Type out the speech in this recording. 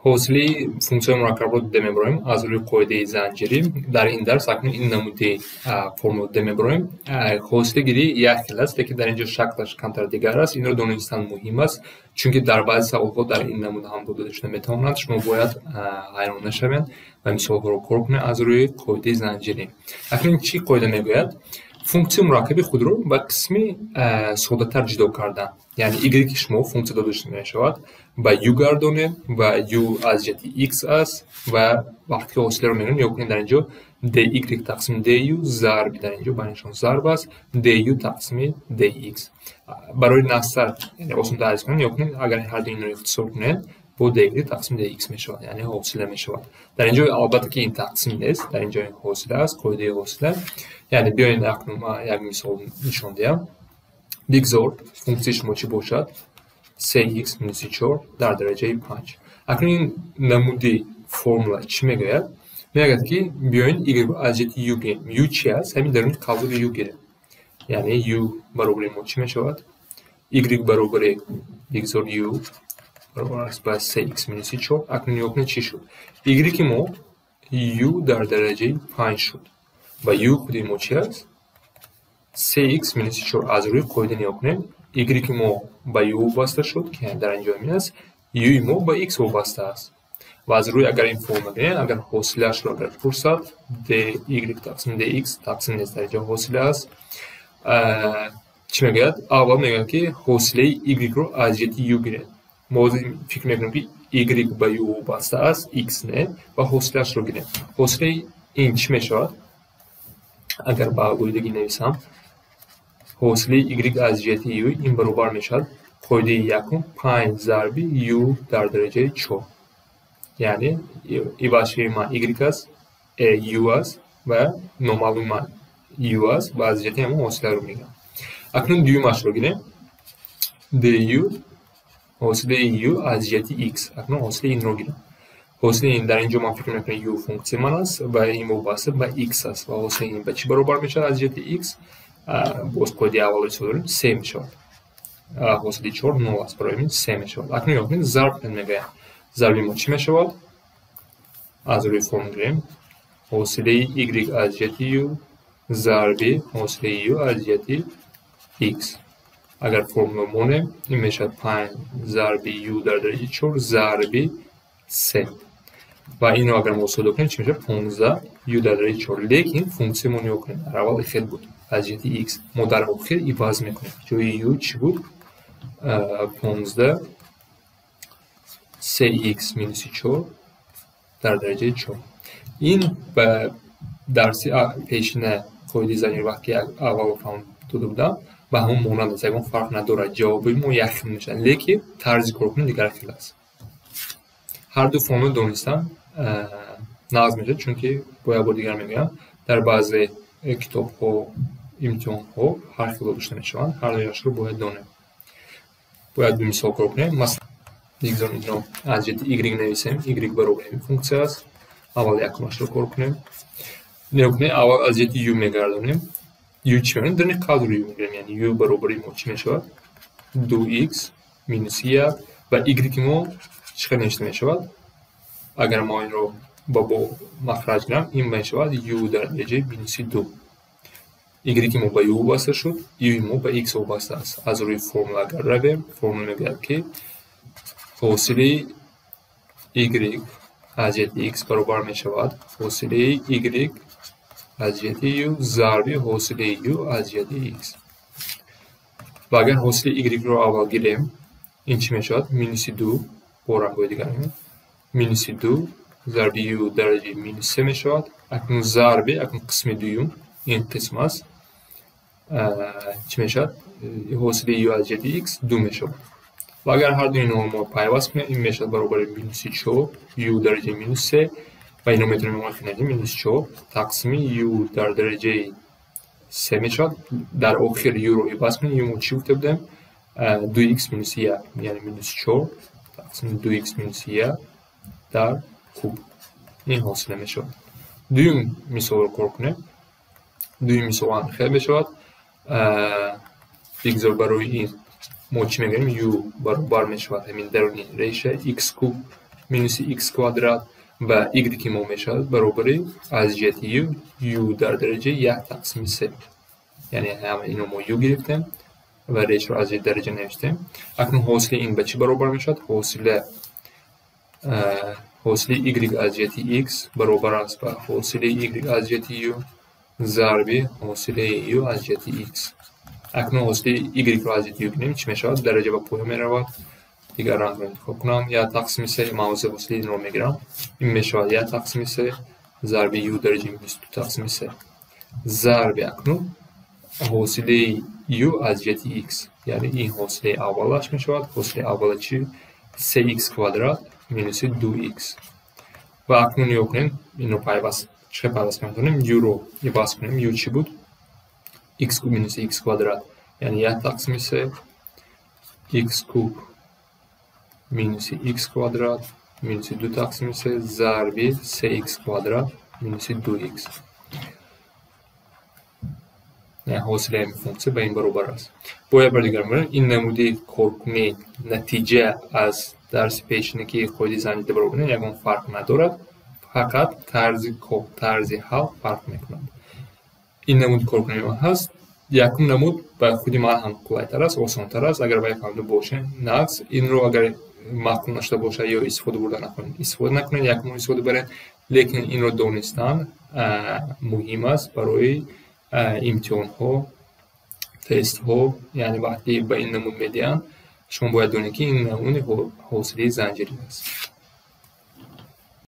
Ҳосили функсияи мураккабро дида мебароем аз рӯи қоидаи занҷирӣ. Дар ин дарс акнун ин намуди формула дида мебароем. Ҳосилгирӣ як хел аст, лекин дар ин ҷо шаклаш камтар дигар аст. Инро донистан муҳим аст, чунки дар баъзе саволҳо дар ин намуд ҳам дода шуда метавонад. Шумо бояд ҳайрон нашавед ва мисолҳоро кор кунед аз рӯи қоидаи занҷирӣ. Акнун чӣ қоида мегӯяд? Функсияи мураккаби худро ба қисми соддатар ҷудо кардан. Яъне y шумо функсия дода шуда мешавад, ба u гардонед ва u аз ҷиҳати x аст ва вақте ки ҳосиларо мегирем, нигоҳ кунед, дар ин ҷо dy тақсими du зарби, дар ин ҷо байнашон зарб аст, du тақсими dx. Барои насар, яъне осонтар ҳис кунед, нигоҳ кунед, агар ҳар ду инро ихтисор кунед, бо dy тақсими dx мешавад, яъне ҳосила мешавад. Дар ин ҷо албатта ки ин тақсим нест, дар ин ҷо ин ҳосила аст, қоидаи ҳосила. Яъне биёед акнун ман як мисол нишон диҳам. Бигзор функсияи шумо чӣ бошад? 3x минуси 4 дар дараҷаи 5. Акнун ин намуди формула чӣ мегӯяд? Мегӯяд, ки биёед y аз ҷиҳати u гирем. U чӣ аст? Ҳамин даруни қавсҳои u гирем. Яъне u баробари мо чӣ мешавад? Y баробари, бигзор u баробар аст ба 3x минуси 4. Акнун нигоҳ кунед, чӣ шуд? Y мо u дар дараҷаи 5 шуд. Ва u худи мо чӣ аст? 3x минуси 4. Аз рӯи қоида нигоҳ кунед, y мо ба u вобаста шуд, ки дар ин ҷо ҳамин аст, u мо ба x вобаста аст. Ва аз рӯи агар ин формула гирем, агар ҳосилаашро агар пурсад, dy тақсим dx, тақсим нест, дар ин ҷо ҳосила аст. Чӣ мегӯяд? Аввал мегӯяд, ки ҳосилаи y-ро аз ҷиҳати u гиред. Мо фикр мекунем, ки y ба u вобаста аст, x не, ва ҳосилаашро гирем. Ҳосилаи ин чӣ мешавад? Агар ба алоҳидагӣ нависам, ҳосилаи y аз ҷиҳати u ин баробар мешавад қоидаи якум 5 зарби u дар дараҷаи 4. Яъне ивазшавии ман y аст, u аст ва номаълуми ман u аст ва аз ҷиҳати ҳамон ҳосиларо мегирам. Акнун дуюмашро гирем. Du ҳосилаи u аз ҷиҳати x. Акнун ҳосилаи инро гирем. Ҳосилаи ин дар ин ҷо ман фикр мекунам u функсияи ман аст ва ин вобаста ба x аст ва ҳосилаи ин ба чӣ баробар мешавад аз ҷиҳати x? Боз қоидаи аввалро истифода дорем, 3 мешавад. Ҳосили 4 0 аст, барои ҳамин 3 мешавад. Акнун нигоҳ кунед, зарб кунед мегӯяд. Зарби мо чӣ мешавад? Аз рӯи формула гирем. Ҳосилаи y аз ҷиҳати u зарби ҳосилаи u аз ҷиҳати x. Агар формула монем, ин мешавад 5 зарби u дар дараҷаи 4 зарби 3. Ва инро агар мо содда кунем, чӣ мешавад? 15 u дар дараҷаи 4. Лекин функсияи мо нигоҳ кунед, дар аввал хел буд аз ҷиҳати x. Мо дар охир иваз мекунем. Ҷои u чӣ буд? 15 3x минуси 4 дар дараҷаи 4. Ин ба дарси пешина қоидаи занҷир вақте ки аввал фаҳм дода будам, ба ҳамон монанд аст, ягон фарқ надорад. Ҷавоби мо як хел мешавад, лекин тарзи коркунӣ дигар хел аст. Ҳар ду формула донистан нағз мешавад, чунки бо як бор дигар мегӯям, дар баъзе китобҳо, имтиҳонҳо ҳар хел дода шуда мешаванд, ҳар дуяшро бояд донем. Бояд ду мисол кор кунем. Масалан, бигзор инро аз ҷиҳати y нависем. Y баробари ҳамин функсия аст. Аввал якумашро кор кунем. Нигоҳ кунед, аввал аз ҷиҳати u мегардонем. U чӣ мегӯем? Даруни қавсро u мегирем. Яъне u баробари мо чӣ мешавад? 2x минуси 1 ва y мо чӣ қадр навишта мешавад? Агар мо инро ба бо махраҷ гирам, ин мешавад u дар дараҷаи минуси 2. Y мо ба u вобаста шуд, u мо ба x вобаста аст. Аз рӯи формула агар равем, формула мегӯяд, ки ҳосили y аз ҷиҳати x баробар мешавад ҳосилаи y аз ҷиҳати u зарби ҳосилаи u аз ҷиҳати x. Ва агар ҳосили y-ро аввал гирем, ин чӣ мешавад? Минуси 2 бо рангҳои дигар минуси 2 зарби u дараҷаи минус 3 мешавад. Акнун зарби, акнун қисми дуюм ин қисм аст. Чӣ мешавад? Ҳосили u аз ҷиҳати x 2 мешавад. Ва агар ҳар дуи инҳоро мо пайваст кунем, ин мешавад баробари минуси 4 u дараҷаи минус 3 ва ино метавонем мо хел минус 4 тақсими u дар дараҷаи 3 мешавад. Дар охир u-ро иваз кунем, u мо чӣ гуфта будем? 2x минуси 1, яъне минус 4 тақсими 2x минуси 1 дар куб. Ин ҳосила мешавад. Дуюм мисолро кор кунем. Дуюм мисол ҳам хел мешавад. Бигзор барои ин мо чӣ мегӯем? U баробар мешавад ҳамин даруни реша x куб минуси x квадрат ва y мо мешавад баробари аз ҷиҳати u, u дар дараҷаи 1 тақсими 3. Яъне ҳама ино мо u гирифтем ва решро аз ҷиҳати дараҷа навиштем. Акнун ҳосили ин ба чӣ баробар мешавад? Ҳосили y аз ҷиҳати x баробар аст ба ҳосили y аз ҷиҳати u зарби ҳосили u аз ҷиҳати x. Акнун ҳосили y-ро аз ҷиҳати u кунем, чӣ мешавад? Дараҷа ба поён меравад. Дигар рангро интихоб кунам. 1 тақсими 3, ман ҳозир ҳосили инро мегирам. Ин мешавад 1 тақсими 3 зарби u дараҷаи минус 2 тақсими 3 зарби акнун ҳосили u аз ҷиҳати x. Яъне ин ҳосилаи аввалаш мешавад. Ҳосилаи аввала чи? 3x квадрат минуси 2x. Ва акнун нигоҳ кунем, инро пайваст чӣ хел пайваст метавонем? U-ро иваз кунем. U чӣ буд? X куб минуси x квадрат. Яъне 1 тақсими 3 x куб минуси x квадрат минуси 2 тақсими 3 зарби 3x квадрат минуси 2x. Яъне ҳосили ҳамин функсия ба ин баробар аст. Бо як бор дигар мегӯям, ин намуди коркунӣ натиҷа аз дарси пешина, ки қоидаи занҷира баробар буданд, ягон фарқ надорад, фақат тарзи кор, тарзи ҳал фарқ мекунад. Ин намуди коркунӣ ҳаст. Якум намуд ба худи ман ҳам қулайтар аст, осонтар аст, агар ба фаҳмида бошед, нағз. Инро агар маъқул нашуда бошад ё истифода бурда нахоҳед, истифода накунед, якумро истифода баред, лекин инро донистан муҳим аст барои имтиҳонҳо, тестҳо, яъне вақте ба ин намуд медиҳанд, шумо бояд донед, ки ин намуди ҳосилаи занҷирӣ аст.